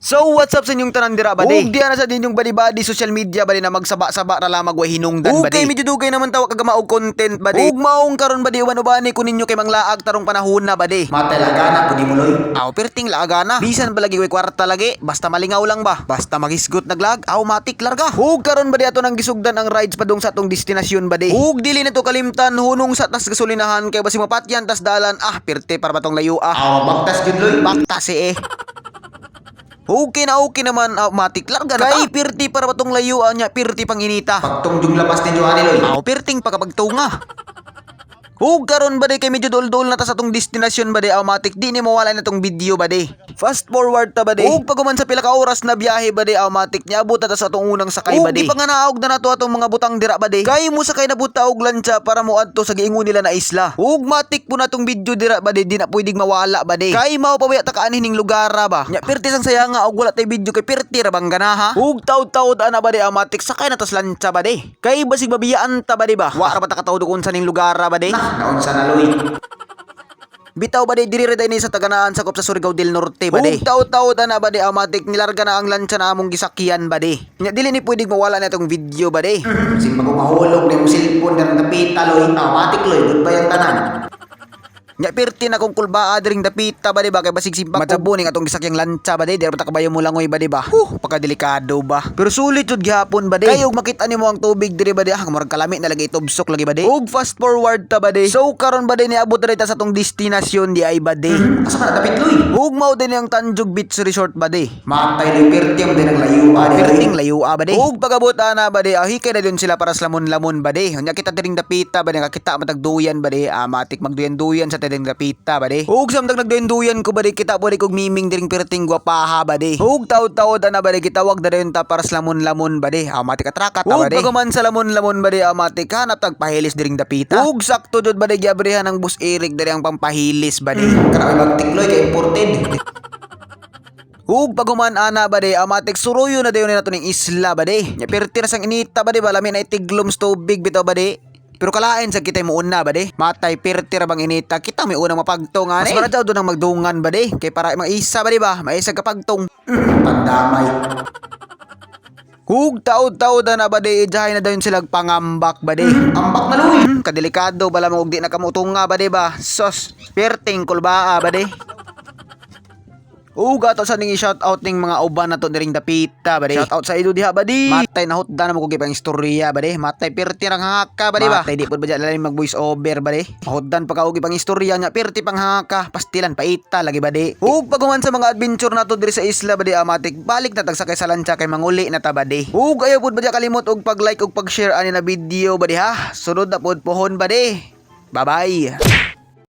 So what's up sa inyong tanan dira, bade? Ug diya na sa inyong bali-bali social media, bali, na magsaba-saba ra lamag way hinungdan, bade. Okay, medyo dugay naman tawa kagama og content, bade. Ug maong karon, bade, uban-ubani ko ninyo kay manglaag tarong panahon na, bade. Matay lagana pud mo, loy. Aw, perting laagana. Bisan ba lagi way kwarta lagi, basta malingaw lang ba. Basta magisgot naglag, automatic larga. Ug karon, bade, ato nang gisugdan ang rides padung sa atong destinasyon, bade. Ug dili na to kalimtan, hunong sa tas gasolinahan kay basi mapatyan tas dalan, ah, pirte para batong layo ah. Aw, bagtas jud, loy. Baktas eh. Okay na okay naman, automatic larga na. Kay pirti para batong layuan niya, pirti pang inita. Pagtong jung labas ninyo ani, loy. Aw, pirting pagkapagtunga. Ug karon, bade, kay medyo dol-dol na ta sa atong destinasyon, bade, automatic di ni mawala na tong video, bade. Fast forward ta, bade. Ug paguman sa pila ka oras na biyahe, bade, automatic niabot na ta sa atong unang sakay, bade. Ug di pa nga naog na nato atong mga butang dira, bade. Kay mo sakay na buta og lantsa para moadto sa giingon nila na isla. Ug matik po na tong video dira, bade, di na pwedeng mawala, bade. Kay mao pa ta kaanhin ning lugar ba. Nya pirti sang saya nga og wala tay video kay pirti ra bang ganaha. Ug taud-taud ana, bade, automatic sakay na tas lantsa, bade. Kay basig mabiyaan ta, bade ba. Wa ra ba ta katawod kung sa ning lugar bade. Nah, naunsa na, loy? Bitaw, bade, diri ra ni sa Taganaan, sakop sa Surigao del Norte, bade. Ug taud-taud ana, bade, automatic nilarga na ang lantsa na among gisakyan, bade. Nya dili ni pwedeng mawala na itong video, bade. Simba ko mahulog na yung cellphone na dapita, loy. Automatic, loy, goodbye ang tanan. Nya pirti na kong kulbaa diring dapita, bade ba, kay basig simpak matabo ning atong gisakyang lantsa, bade, di ra ta kabayo mo langoy, bade ba. Huh, pakadelikado ba. Pero sulit jud gihapon, bade. Kay og makita nimo ang tubig diri, bade, ah, murag kalami na lagi, tubsok lagi, bade. Ug fast forward ta, bade. So karon, bade, niabot na ta sa atong destinasyon di ay, bade. Asa ka na dapit, loy? Ug mao din ang Tanjug Beach Resort, bade. Matay, loy, pirti ang din ang layo ani, loy. Perting layo ah, bade. Ug pagabot ana, bade, ah, hikay na dun sila para sa lamon-lamon, bade. Unya kita diring dapita, bade, kakita matagduyan, bade, amatik magduyan-duyan sa diring dapita, bade. Ug samtang nagduyan-duyan ko, bade, kita bade kog miming diring perting gwapaha, bade. Ug taud-taud ana, bade, gitawag na dayon ta para sa lamon-lamon, bade. Amatik atrakat ta, bade. Ug pagaman sa lamon-lamon, bade, amatik hanap tag pahilis diring dapita. Ug sakto jud, bade, giabrihan ang bus Eric diri ang pampahilis, bade. Kana may bagtik, loy, kay imported. Ug paguman ana, bade, amatik suruyo na dayon nato ning isla, bade. Nya perti ra sang inita, bade ba, lami na itiglom sa tubig bitaw, bade. Pero kalain sa kitay mo una, bade. Matay perti ra bang inita, kita may unang mapagtong ani. Mas mara daw doon ang magdungan, bade, kay para maisa, bade ba, maisa kapagtong. Pandamay. Ug taud-taud na, bade, ijahay na dayon silag pangambak, bade. Ambak na, loy. Kadelikado bala mo og di na kamutunga, bade ba. Sos, perting kulbaa, bade. Ug ato sa ning shout out ning mga uban na to diring dapita, bade. Shout out sa ido diha, bade. Matay na hutda na mo kog ipang istorya, bade. Matay pirti rang haka, bade ba. Matay di pud ba lalim mag voice over, bade. Mahutdan pa ka og ipang istorya nya pirti pang haka, pastilan paita lagi, bade. Ug paguman sa mga adventure nato diri sa isla, bade, amatik balik na tag sakay sa lantsa kay manguli na ta, bade. Ug ayaw pud ba kalimot og pag-like ug pag-share ani na video, bade ha. Sunod na pud pohon, bade. Bye bye.